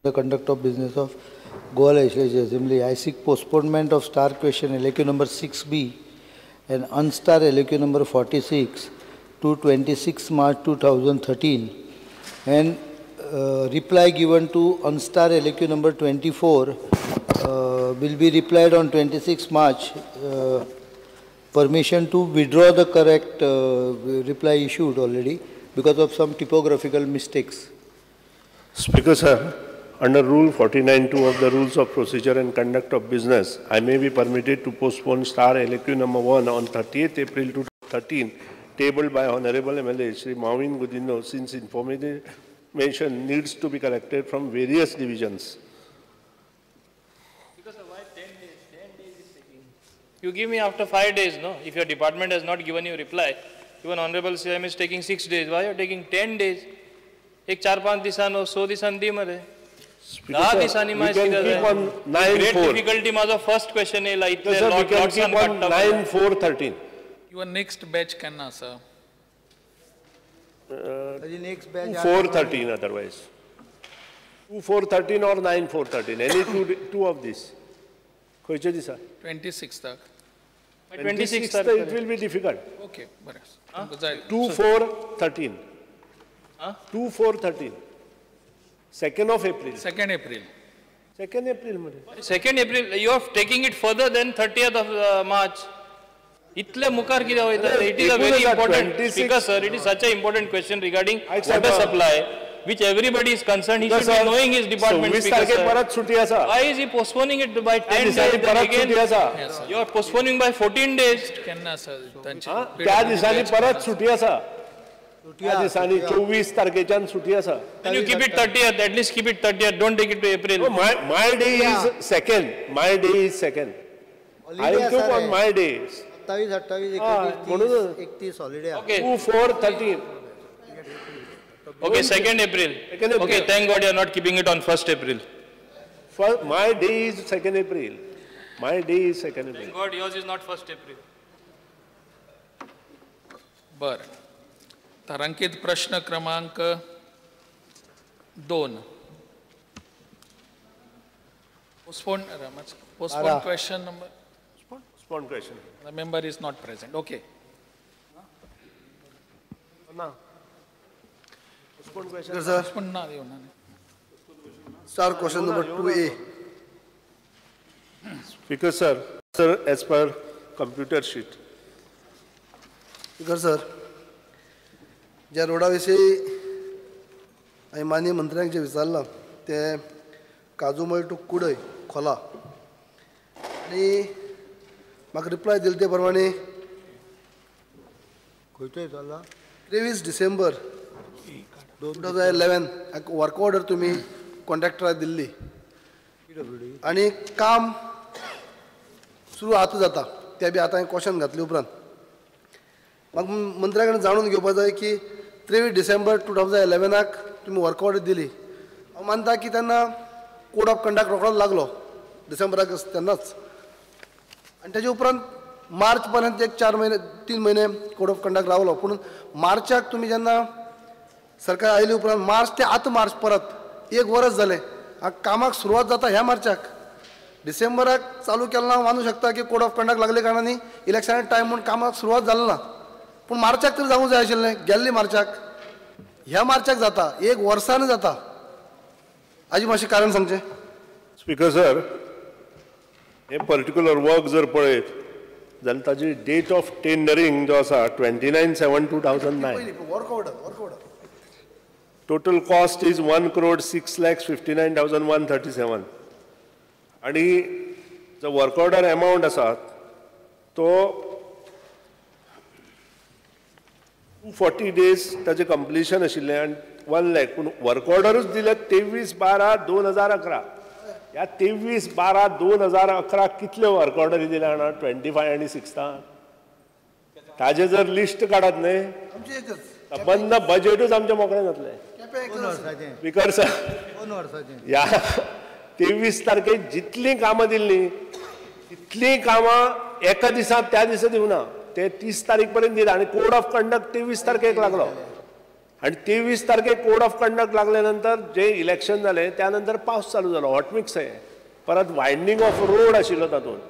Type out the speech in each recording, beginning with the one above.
The conduct of business of Goa Legislative Assembly, I seek postponement of star question LAQ number 6B and unstar LAQ number 46 to 26 March 2013, and reply given to unstar LAQ number 24 will be replied on 26 March. Permission to withdraw the correct reply issued already because of some typographical mistakes. Speaker sir, under Rule 49(2) of the Rules of Procedure and Conduct of Business, I may be permitted to postpone star LAQ number 1 on 30th April 2013, tabled by Honorable MLA Shri Mauvin Godinho, since information needs to be collected from various divisions. Because why 10 days? 10 days is taking. You give me after 5 days, no? If your department has not given you reply, even Honorable CM is taking 6 days. Why you are taking 10 days? एक 4-5 दिसान 6 दिसान दी मरे. 10 दिसांनी great difficulty. माझो first question येयला इतले लॉट्सान काडटा. 9/4/13. Your next batch केन्ना आसा? Next batch 4/13 otherwise. 2/4/13 or 9/4/13, any two of this. खंयच्या दिसा? 26 26 it will be difficult. Okay, बरें. 2/4/13. 2/4/13. 2nd of April. 2nd April. 2nd April. 2nd April. You are taking it further than 30th of March. Itle mukar kide hoyta. It is a very important, Speaker sir, it is such an important question regarding water supply, which everybody is concerned. He should be knowing his department. Speaker sir. Why is he postponing it by 10 days? Then again, you are postponing by 14 days. Kenna sir? त्या दिसांनी परत सुटी आसा. त्या दिसांनी 24 तारखेच्यान सुटी आसा. Can you keep it 30th? At least keep it 30th. Don't take it to April. No, my day is second. My day is second. I will keep on my days. 27, 28, 31, 31 holiday. Okay. 2/4/13. Okay, 2nd April. 2nd April. Okay, thank God you are not keeping it on 1st April. My day is 2nd April. My day is 2nd April. Thank God yours is not 1st April. बर. तारांकित प्रश्न क्रमांक 2. Postpone question number. Postpone question. The member is not present. Okay. Na. Postpone question. Sir. Postpone na. Star question number 2A. Speaker sir, sir, as per computer sheet. Speaker sir, ज्या रोडा विशीं हांवें माननीय मंत्र्यांक जें विचारलां तें काजूमळ टू कुडय खोला, आनी म्हाका रिप्लाय दिले ते प्रमाणे खंयचो विचारला? 23 डिसेंबर 2011 वर्क ऑर्डर तुमी कॉन्ट्रॅक्टराक दिल्ली आनी काम सुरू आतां जाता, तें बी आतां हांवें क्वेश्चन घातले उपरांत म्हाका मंत्र्या कडेन जाणून घेवपाक जाय की 23 डिसेंबर 2011 तुमी वर्क ऑर्डर दिली. हांव मानता की तेन्ना कोड ऑफ कंडक्ट रोखडोच लागलो डिसेंबराक तेन्नाच, आनी तेजे उपरांत मार्च पर्यंत एक 4 म्हयने 3 म्हयने कोड ऑफ कंडक्ट रावलो. पूण मार्चाक तुमी जेन्ना सरकार आयले उपरांत मार्च ते आतां मार्च परत एक वरस जालें, कामाक सुरवात जाता ह्या मार्चाक. डिसेंबराक चालू केलें ना, हांव मानूं शकता की कोड ऑफ कंडक्ट लागले कारणान इलेक्शना टायम म्हूण कामाक सुरवात जाली ना, पूण मार्चाक तरी जावूंक जाय आशिल्लें. गेल्ले मार्चाक, ह्या मार्चाक जाता, एक वर्सान जाता. हाजी मातशें कारण सांगचें. स्पीकर सर, हे पर्टिक्युलर वर्क जर पळयत जाल्यार ताजी डेट ऑफ टेंडरींग जो आसा 29/7/2009. Work order, work order. Total cost is 1,06,59,137 आनी जो वर्क ऑर्डर एमावंट आसा तो 240 डेज ताजें कंप्लिशन आशिल्लें आनी 1 लाख, पूण वर्क ऑर्डरूच दिले 23/12/2011. ह्या 23/12/2011 कितले वर्क ऑर्डरी दिले जाणा? 25 आनी 6 ताजें जर लिस्ट काडत न्ही बंद बजेटूच आमचें मोकळें जातलें. स्पीकर सर, ह्या 23 तारखेक जितलीं कामां दिल्लीं तितलीं कामां एका दिसा त्या दिसा दिवना, ते 30 तारीख पर्यंत दिला आनी कोड ऑफ कंडक्ट 23 तारखेक लागलो. आनी 23 तारखेक कोड ऑफ कंडक्ट लागले नंतर जे इलेक्शन जालें त्यानंतर पावस चालू जालो, हॉटमिक्स आहे, परत वायडनींग ऑफ रोड आशिल्लो तातूंत.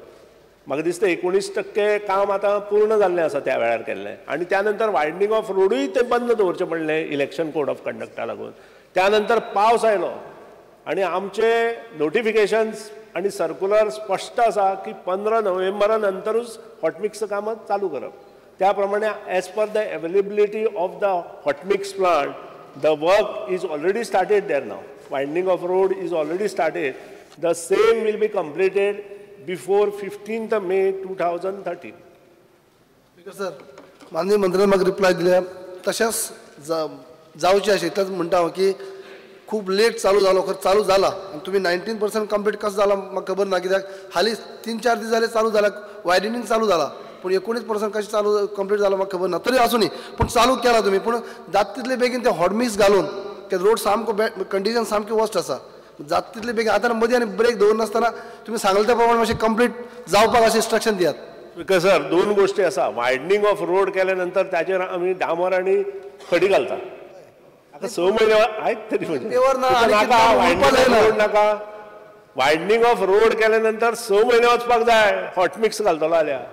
म्हाका दिसता 19% काम आतां पूर्ण जाल्लें आसा त्या वेळार केल्लें. आनी त्यानंतर वायडनींग ऑफ रोडूय तें बंद दवरचें पडलें इलेक्शन कोड ऑफ कंडक्टा लागून. त्यानंतर पावस आयलो आनी आमचे नोटिफिकेशन्स आनी सर्कुलर स्पश्ट आसा की 15 नोव्हेंबरा नंतरूच हॉटमिक्स काम चालू करप. त्या प्रमाणे as per the availability of the hot mix plant the work is already started there now. Widening of road is already started. The same will be completed before 15th May 2013. Speaker sir, माननीय मंत्र्यान म्हाका reply दिल्या. तशेंच जावचें आशिल्लें इतलेंच म्हणटा हांव की खूब लेट चालू जालो, खर चालू जाला आनी तुमी 19% कंप्लीट कसो जाला म्हाका खबर ना, कित्याक हालींच 3-4 दीस जाले चालू जाला, वायडनिंग चालू जाला, पूण 19% कशें चालू कंप्लीट जाला म्हाका खबर ना. तरी आसूं न्ही, पूण चालू केला तुमी, पूण जाता तितले बेगीन ते हॉटमिक्स घालून ते रोड सामको कंडिशन सामकी वर्स्ट आसा, जाता तितले बेगीन आतां मदीं आनी ब्रेक दवरनासतना तुमी सांगले त्या प्रमाणे मातशें कंप्लीट जावपाक अशें इन्स्ट्रक्शन दियात. स्पीकर सर, दोन गोश्टी आसा. वायडनींग ऑफ रोड केल्या नंतर ताजेर आमी डांबर आनी खडी घालता. आतां 6 म्हयने आयक तरी म्हणजे नाका, वायडनींग ऑफ रोड केल्या नंतर 6 म्हयने वचपाक जाय हॉटमिक्स घालतलो जाल्यार.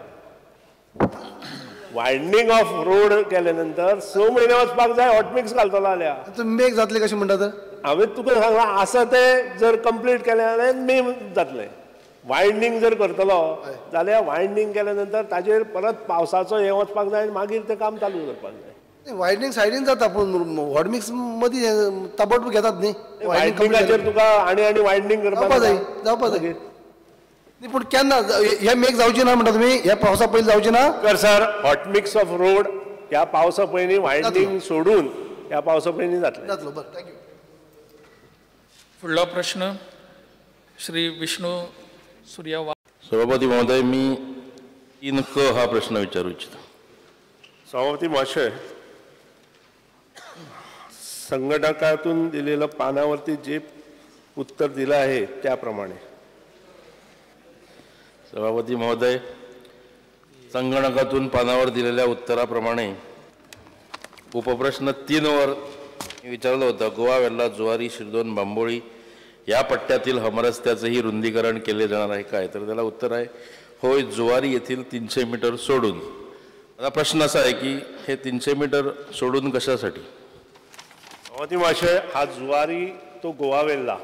वायडनींग ऑफ रोड केल्या नंतर 6 म्हयने वचपाक जाय हॉटमिक्स घालतलो जाल्यार. तुमी मेक जातले कशें म्हणटा तर? हांवें तुका सांगलां आसा तें जर कंप्लीट केलें जाल्यार मे जातलें. वायडनींग जर करतलो जाल्यार वायडनींग केल्या नंतर ताजेर परत पावसाचो हें वचपाक जाय आनी मागीर तें काम चालू करपाक जाय. वायडनींग सायडीन जाता, पूण हॉटमिक्स मदीं ताबडतोब घेतात न्ही. वायडनिंगाचेर तुका आनी आनी वायडनींग करपाक जाय, जावपा जाय न्ही. पूण केन्ना हे मेक जावची ना म्हणटा तुमी? ह्या पावसा पयलीं जावची ना? तर sir, hot mix of road ह्या पावसा पयलीं वायडनींग सोडून ह्या पावसा पयलीं जातलें. जातलो, बरें, thank you. फुडलो प्रश्न श्री विष्णू सूर्या. सभापती महोदय, मी 3 क हा प्रश्न विचारू इच्छितो. सभापती महाशय, संगणकातून दिलेलं पानावरती जे उत्तर दिलं आहे त्याप्रमाणे. सभापती महोदय, संगणकातून पानावर दिलेल्या उत्तराप्रमाणे उपप्रश्न 3 वर विचारलं होतं, गोवा वेल्ला जुवारी शिरदोन बांबोळी या पट्ट्यातील हमरस्त्याचंही रुंदीकरण केले जाणार आहे काय? तर त्याला उत्तर आहे होय, जुवारी येथील 300 मीटर सोडून. आता प्रश्न असा आहे की हे 300 मीटर सोडून कशासाठी? सभापती महाशय, हा जुवारी तो गोवा वेल्ला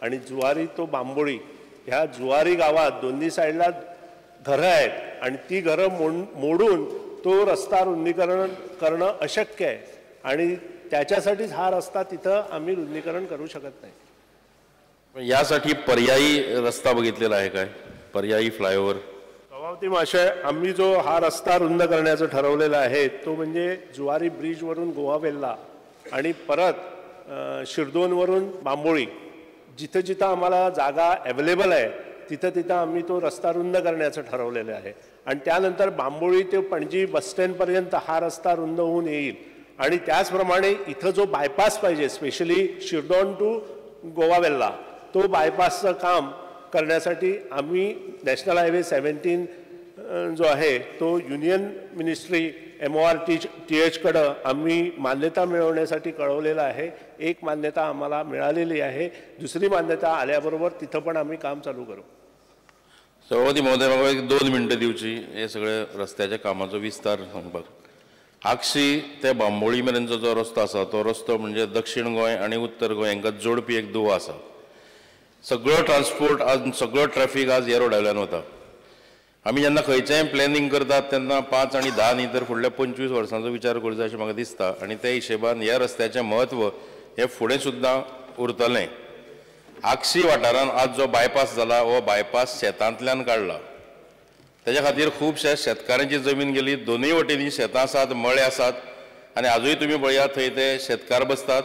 आणि जुवारी तो बांबोळी ह्या जुवारी गावात दोन्ही साईडला घरं आहेत आणि ती घरं मोडून तो रस्ता रुंदीकरण करणं अशक्य आहे आणि त्याच्यासाठीच हा रस्ता तिथं आम्ही रुंदीकरण करू शकत नाही. यासाठी पर्यायी रस्ता बघितलेला आहे काय? पर्यायी फ्लायओव्हर? सभापती महाशय, आम्ही जो हा रस्ता रुंद करण्याचं ठरवलेला आहे तो म्हणजे जुवारी ब्रिजवरून गोवा वेल्ला आणि परत शिरदोनवरून बांबोळी, जिथं जिथं आम्हाला जागा अवेलेबल आहे तिथं तिथं आम्ही तो रस्ता रुंद करण्याचं ठरवलेलं आहे. आणि त्यानंतर बांबोळी ते पणजी बसस्टँडपर्यंत हा रस्ता रुंद होऊन येईल. आणि त्याचप्रमाणे इथं जो बायपास पाहिजे, स्पेशली शिरदोन टू गोवा वेल्ला, तो बायपासचं काम करण्यासाठी आम्ही नॅशनल हायवे 17 जो आहे तो युनियन मिनिस्ट्री MORTHकडं आम्ही मान्यता मिळवण्यासाठी कळवलेलं आहे. एक मान्यता आम्हाला मिळालेली आहे, दुसरी मान्यता आल्याबरोबर तिथं पण आम्ही काम चालू करू. सभापती महोदय, म्हाका एक 2 मिनटां दिवची हे सगळे रस्त्याच्या कामाचो विस्तार सांगपाक. आगशी ते बांबोळी मेरेनचो जो रस्तो आसा तो रस्तो म्हणजे दक्षिण गोंय आनी उत्तर गोंय हांकां जोडपी एक दुवा आसा. सगळो ट्रान्सपोर्ट आज, सगळो ट्रॅफिक आज ह्या रोडा वयल्यान वता. आमी जेन्ना खंयचेंय प्लॅनिंग करतात तेन्ना 5 आणि 10 न्ही तर फुडल्या 25 वर्सांचो विचार करूंक जाय अशें म्हाका दिसता आनी त्या हिशेबान ह्या रस्त्याचें म्हत्व हें फुडें सुद्दां उरतलें. आगशी वाठारान आज जो बायपास जाला हो बायपास शेतांतल्यान काडला, तेज्या खातीर खुबशे शेतकारांची जमीन गेली. दोनूय वटेनी शेतां आसात, मळे आसात आनी आजूय तुमी पळयात थंय ते शेतकार बसतात.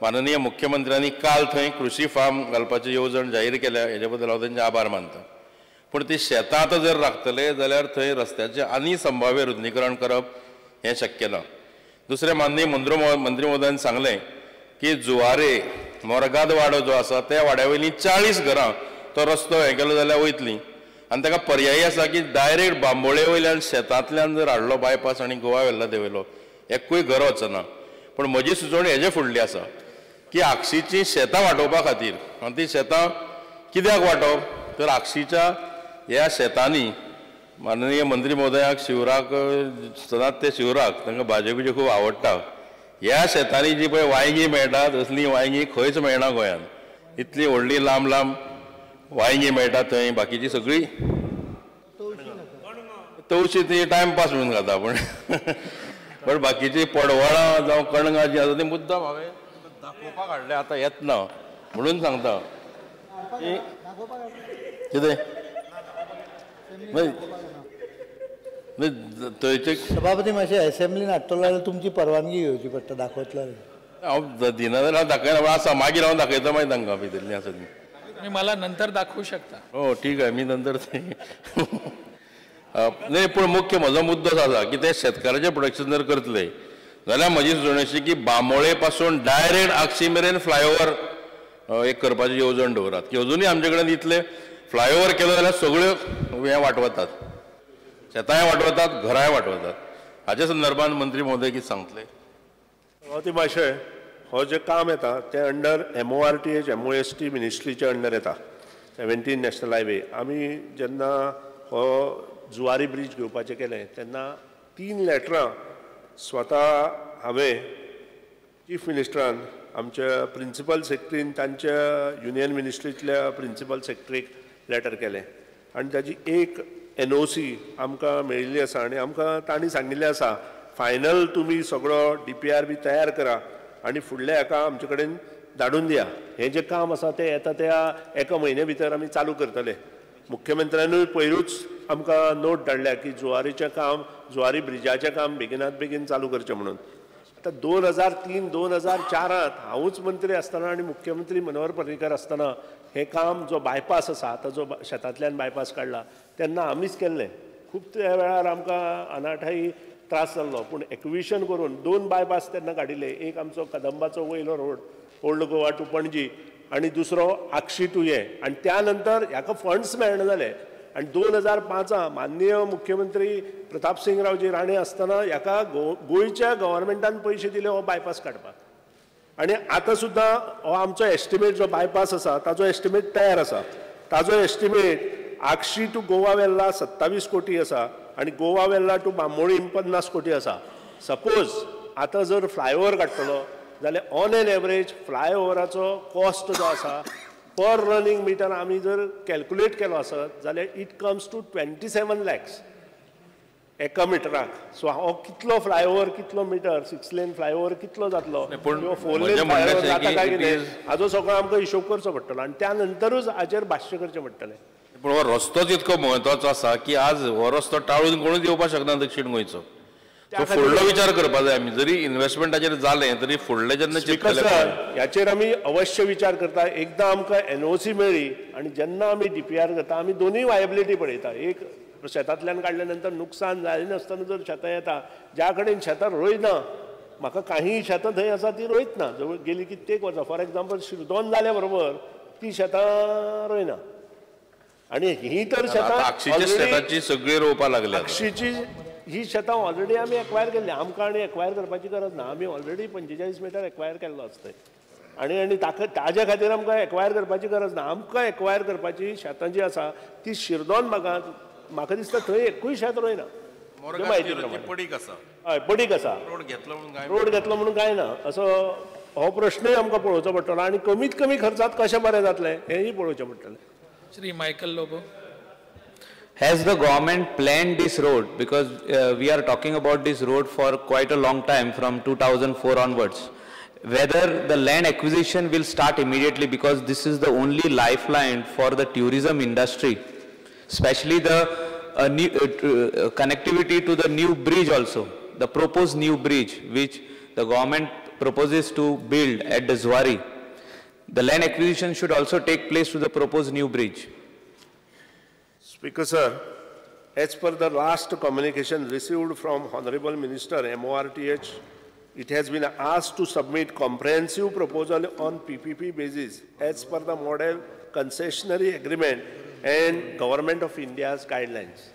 माननीय मुख्यमंत्र्यांनी काल थंय कृषी फार्म घालपाची येवजण जाहीर केल्या, हेजे बद्दल हांव तेंचे आभार मानता. पूण ती शेतां आतां जर राखतले जाल्यार थंय रस्त्याचें आनी संभाव्य रुंदीकरण करप हें शक्य ना. दुसरें, माननीय मंत्री महोदयान सांगलें की जुवारे मोरगाद वाडो जो आसा त्या वाड्या वयलीं 40 घरां तो रस्तो हें केलो जाल्यार वयतलीं आनी ताका पर्यायी आसा की डायरेक्ट बांबोळे वयल्यान शेतांतल्यान जर हाडलो बायपास आनी गोवा वेल्ला देंवयलो, एकूय घर वचना. पूण म्हजी सुचोवणी हेजे फुडली आसा की आक्षीची शेतां वांटोवपा खातीर, आनी ती शेतां कित्याक वांटप तर आक्षीच्या ह्या शेतांनी माननीय मंत्री महोदयाक शिवराक सदांच ते शिवराक तांकां भाजयो बिज्यो खूब आवडटा. ह्या शेतांनी जी पळय वांयगीं मेळटा तसलीं वांयगीं खंयच मेळना गोंयांत. इतली व्हडली लांब लांब वांयगीं मेळटा थंय, बाकीची सगळी तवशी ती टायमपास म्हणून खाता, पूण बट बाकीची पडवळां जावं कणगां जीं आसा ती मुद्दाम हांवें दाखोवपाक हाडलें, आतां येतना म्हणून सांगता कितें थंयचे. सभापती मातशें एसेंब्लीन हाडटलो जाल्यार तुमची परवानगी घेवची पडटा, दाखयतलो हांव दिना जाल्यार हांव दाखयना, पूण आसा मागीर हांव दाखयता मागीर तांकां भितरलीं आसा ती. तुम्ही मला नंतर दाखवू शकता. हो ठीक आहे, मी नंतर ते नाही. पूण मुख्य म्हजो मुद्दो आसा की ते शेतकाराचें प्रोडक्शन जर करतले जाल्यार म्हजी सुचोवणी अशी की बांबोळे पासून डायरेक्ट आक्षी मेरेन फ्लायओवर एक करपाची येवजण दवरात की अजुनूय आमचे कडेन इतले फ्लायओवर केलो जाल्यार सगळ्यो हें वाटवतात, शेतांय वाटवतात, घरांय वाटवतात. हाच्या संदर्भात मंत्री महोदय कितें सांगतले? सभापती माशे, हो जें काम येता तें under MORTH MOST मिनिस्ट्रीच्या अंडर येता, 17 नॅशनल हायवे. आमी जेन्ना हो जुवारी ब्रीज घेवपाचें केलें तेन्ना 3 लेटरां स्वता हांवें चीफ मिनिस्टरान, आमच्या प्रिंसिपल सेक्रेटरीन, तांच्या युनियन मिनिस्ट्रींतल्या प्रिंसिपल सेक्रेटरीक लेटर केलें आनी ताजी एक NOC आमकां मेळिल्ली आसा आनी आमकां तांणी सांगिल्लें आसा फायनल तुमी सगळो DPR बी तयार करा आनी फुडल्या हाका आमचे कडेन धाडून दिया. हें जें काम आसा तें येता त्या एका म्हयन्या भितर आमी चालू करतले. मुख्यमंत्र्यानूय पयरूच आमकां नोट धाडल्या की जुवारीचें काम, जुवारी ब्रिजाचें काम बेगिनात बेगीन चालू करचें म्हणून. आतां 2003 2004 हांवूच मंत्री आसतना आनी मुख्यमंत्री मनोहर पर्रीकर आसतना हें काम जो बायपास आसा, आतां जो शेतांतल्यान बायपास काडला तेन्ना आमीच केल्लें. खूब त्या वेळार आमकां अनाठाई त्रास जाल्लो, पूण एक्विशन करून 2 बायपास तेन्ना काडिल्ले. एक आमचो कदंबाचो वयलो road old Goa to Panaji आनी दुसरो आक्षी टू हें. आनी त्या नंतर ह्याका फंड्स मेळना जाले आनी 2005 माननीय मुख्यमंत्री प्रतापसिंग रावजी राणे आसतना ह्याका गोंयच्या गव्हर्मेंटान पयशे दिले हो बायपास काडपाक. आनी आतां सुद्दां हो आमचो एस्टिमेट जो बायपास आसा ताजो एस्टिमेट तयार आसा. ताजो एस्टिमेट आक्षी टू गोवा वेल्ला 27 कोटी आसा आनी गोवा वेल्ला टू बांबोळी 50 कोटी आसा. सपोज आतां जर फ्लायओवर काडटलो जाल्यार ऑन एन एवरेज फ्लायओवराचो कॉस्ट जो आसा पर रनिंग मिटर आमी जर कॅल्कुलेट केलो आसत जाल्यार it comes to 27 lakhs एका मिटराक. सो हो कितलो फ्लायओवर, कितलो मिटर, 6 लेन फ्लायओवर कितलो जातलो, 4 लेन फ्लायओवर जाता काय कितें हाजो सगळो आमकां हिशोब करचो पडटलो आनी त्या नंतरूच हाचेर भाश्य करचें पडटलें. पूण हो रस्तोच इतको म्हत्वाचो आसा की आज हो रस्तो टाळून कोणूच येवपाक शकना दक्षीण गोंयचो. फुडलो विचार करपाक जाय आमी, जरी इन्वेस्टमेंटाचेर जालें तरी फुडलें जेन्ना चिंततले ह्याचेर आमी अवश्य विचार करता. एकदां आमकां NOC मेळ्ळी आनी जेन्ना आमी DPR करता आमी दोनूय वायबिलिटी पळयता. एक शेतांतल्यान काडल्या नंतर नुकसान जायनासतना जर शेतां येता, ज्या कडेन शेतां रोयना, म्हाका काही शेतां थंय आसा ती रोयतना जवळ गेली कित्येक वर्सां, फॉर एग्जाम्पल शिरदोन जाल्या बरोबर ती शेतां रोयना आनी ही तर शेतां शेताची सगळी रोवपाक लागल्या. आक्षीची ही शेतां ऑलरेडी आमी एक्वायर केल्ली, आमकां आनी एक्वायर करपाची गरज ना. आमी ऑलरेडी 45 मिटर एक्वायर केल्लो आसतय आनी आनी ताका ताज्या खातीर आमकां एक्वायर करपाची गरज ना. आमकां एक्वायर करपाची शेतां जी आसा ती शिरदोन भागांत म्हाका दिसता थंय एकूय शेत रोयना. पडीक आसा, हय पडीक आसा, रोड घेतलो म्हणून कांय ना. असो हो प्रश्नूय आमकां पळोवचो पडटलो आनी कमीत कमी खर्चात कशें बरें जातलें हेंय पळोवचें पडटलें. Shri Michael Lobo. Has the government planned this road? Because we are talking about this road for quite a long time, from 2004 onwards. Whether the land acquisition will start immediately, because this is the only lifeline for the tourism industry, especially the new connectivity to the new bridge also, the proposed new bridge which the government proposes to build at the Zuari. The land acquisition should also take place to the proposed new bridge. Speaker sir, as per the last communication received from Honorable Minister MORTH, it has been asked to submit comprehensive proposal on PPP basis as per the model concessionary agreement and Government of India's guidelines.